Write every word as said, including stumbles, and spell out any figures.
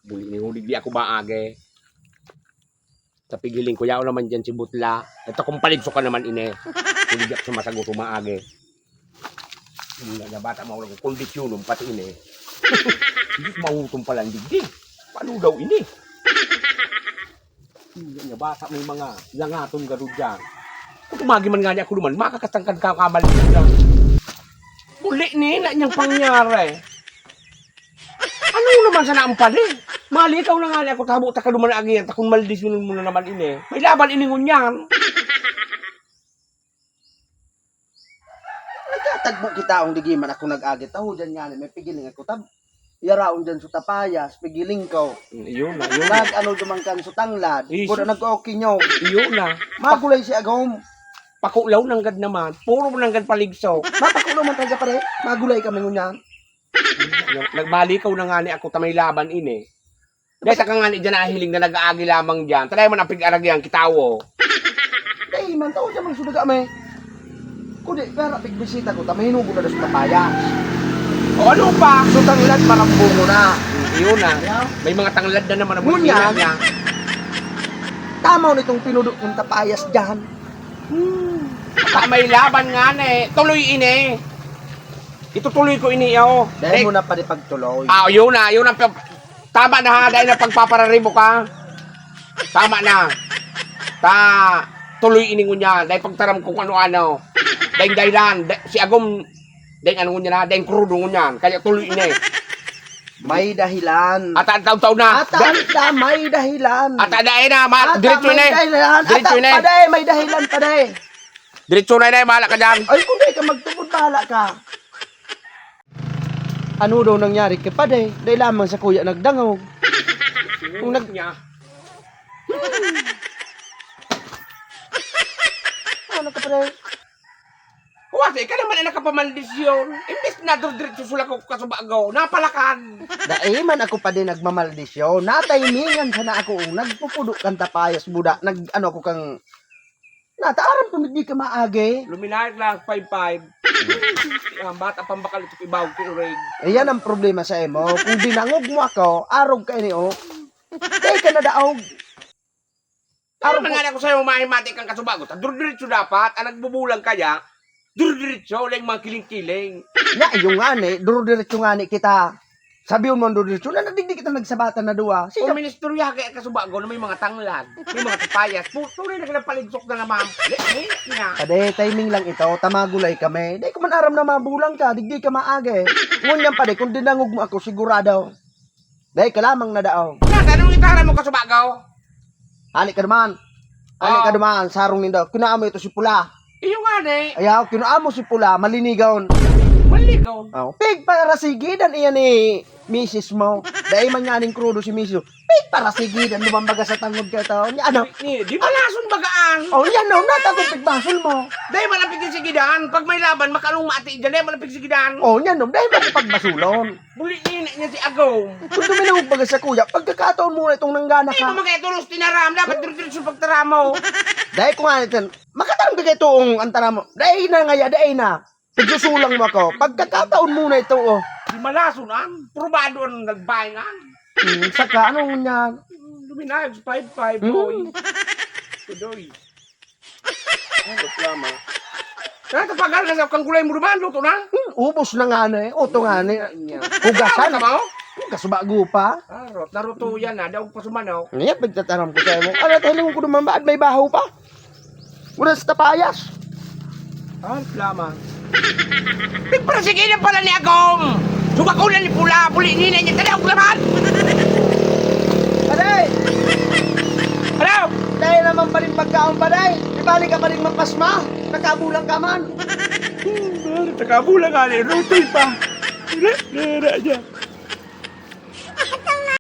Buli ni huli, di ako maagi. Sa pigiling ko, yaon naman dyan si Butla. Ito kung paligso ka naman, ine. Huli di ako sumasagot, umaagi. Yung nga bata, maurang kondisyon, pati ine. Diyos, mautong pala ang digdi. Paano daw ini? Yung nga bata, may mga langaton garo dyan. Kung tumagi man nga niya ako naman, makakatangkad ka, kamal na. Buli ni, na niyang pangyari. Ano naman sana ang pali? Malikaw na nga ako, tabo ta ka duman agihan, ta kung maldisyonon mo na naman ini. May laban ini ngunyan. Nagtatagbo kita, kung digi man ako nag-agi, taho dyan nga, may pigiling ako, tab-, yaraon dyan sa tapayas, pigiling ko. Iyon na, iyon na. Nag-ano duman kan sa tanglad, Iyon. Kuda nag-okinyog. Iyon na. Magulay si Agom. Pakulaw nanggad naman, puro nanggad paligso. Mapakulaw man talaga, pare. Magulay kami ngunyan. Nagbalikaw na nga ni ako ta may laban ini. Dahil sa kangani dyan nahiling na nag-aagi lamang dyan. Talaga man ang pig-aragyan, kitawo. Dahil man, tao dyan magsudaga may. Kundi, pero pigbisita ko, ta mahinugo na dos papayas. O ano pa? So, tanglad, marambungo na. Yun na. Yeah. May mga tanglad na naman ang Ngunyan, mga niya. Tamaw nitong pinudo kong tapayas dyan. Hmm. Sa may laban nga na eh. Tuloy ini. Itutuloy ko ini, oh. Dahil Dek- mo na pa di pagtuloy. Ah, yun na, yun ang pag-, tama na ha, dahil na pagpapararimo ka. Tama na. Ta, tuloy ini ngunyan, dahil pagtaram ko kung ano-ano. Dahil dahilan, da-, si Agom, dahil ano ngunyan ha, dahil krudo ngunyan, kaya tuloy ini. May dahilan. At ang taon-taon na. At ang da-, may dahilan. At ang dahilan na, ma-, At diretso may ini. Dahilan. Diretso At ang ini. Paday, may dahilan, paday. Diretso na, Inay. Bahala ka dyan. Ay, kung di ka magtubod, bahala ka. Ano daw nangyari kay Paday? Dahil lamang sa kuya nagdangog. Kung nag- niya. Ano ka, Paday? Huwag, ikaw naman ang nakapamaldisyon. Imbis na dur-, diretso sulak ko kasubago, napalakan. Dai man ako pa din nagmamaldisyon. Natimingan sana ako, nagpupudo kan tapayas, buda. Nag, ano ako kang Nata, aram ko na di ka maagi. Luminayag lang, five five. Ang bata pambakal ito, ibaw, kiurig. Ayan ang problema sa imo. Kung dinangog mo ako, arog ka ini, oh. Di ka nadaog. Ano Arog man ko. Nga ako sa'yo, mahimati kang kasubago. Ta, durdiritso dapat, ang nagbubulang kaya, durdiritso, lang mga kiling-kiling. Nya, iyo nga ni, durdiritso nga ni kita. Sabihon mo ang dudiretso na nadigdi kita nagsabatan na duwa. Siya Kung ministorya kaya kasubago na may mga tanglad, may mga papayas, pu-, tunay na kinapaligsok na naman. Lek, lek niya. Pade, timing lang ito. Tamagulay kami. Di ko man aram na mabulang ka. Digdi ka maagi. Ngunyan, pade, kung dinangog mo ako, sigurado. Dai ka lamang na daog. Nasa anong itara mo kasubago? Hali ka naman. Hali ka Oo. Naman, sarong nindo. Kinaa mo ito si Pula. Iyo nga, ne. Ayaw, kinaa mo si Pula, malinigon. Malinigon? Oh, pigparasigidan iyan ni misis mo. Dai man nga ning krudo si misis mo. Pigparasigidan, lumambaga sa tangod ka ito. Nya, ano? Ni, di malason bagaan. Oh, yan, no. Nata kung pigbasol mo. Dai man ang pigsigidan. Pag may laban, makalong mati dyan. Dai man ang pigsigidan. Oh, yan, no. Dai mo ko pagbasulon. Buli ni na niya si Agom. Kung duminawag baga sa kuya, pagkakataon mo na itong nanggana Ay, ka. Mamagay tulos tinaram, dapat diretso pagtaramo. Dahil ko nga nitan, makataram ka kay tuong ang taramo. Dahil na ngaya, dahil na. Pagsusulang mo ako. Pagkakataon mo na ito, oh. Di malason, an. Probado ang nagbaying, an. Hmm, saka, anong niya? Luminayog sa five five, Hmm. Boy. Tudoy. Ay, reklama. Natapagal na sa kang gulay mo duman, luto na. Hmm, ubos na nga na eh. Uto nga na eh. Hugasan. Ano ka ba, oh? Hugas bago pa. Arot, naruto yan na. Daog pa sumanaw. Ngayon, pagtataram ko sa'yo mo. Ano, tayo ko duman ba? At may bahaw pa. Mura sa tapayas. Ah, reklama. Nagparasigilan pala ni Agom! Sumakulan ni Pula, buli ni na niya, tadaw naman! Aray! Ano? Dahil naman pa rin pagkaon pa, day. Di bali ka pa rin mapasma. Nakabulang ka man. Hmm, nakabulang ka rin. Rutoy pa. Wala, wala niya.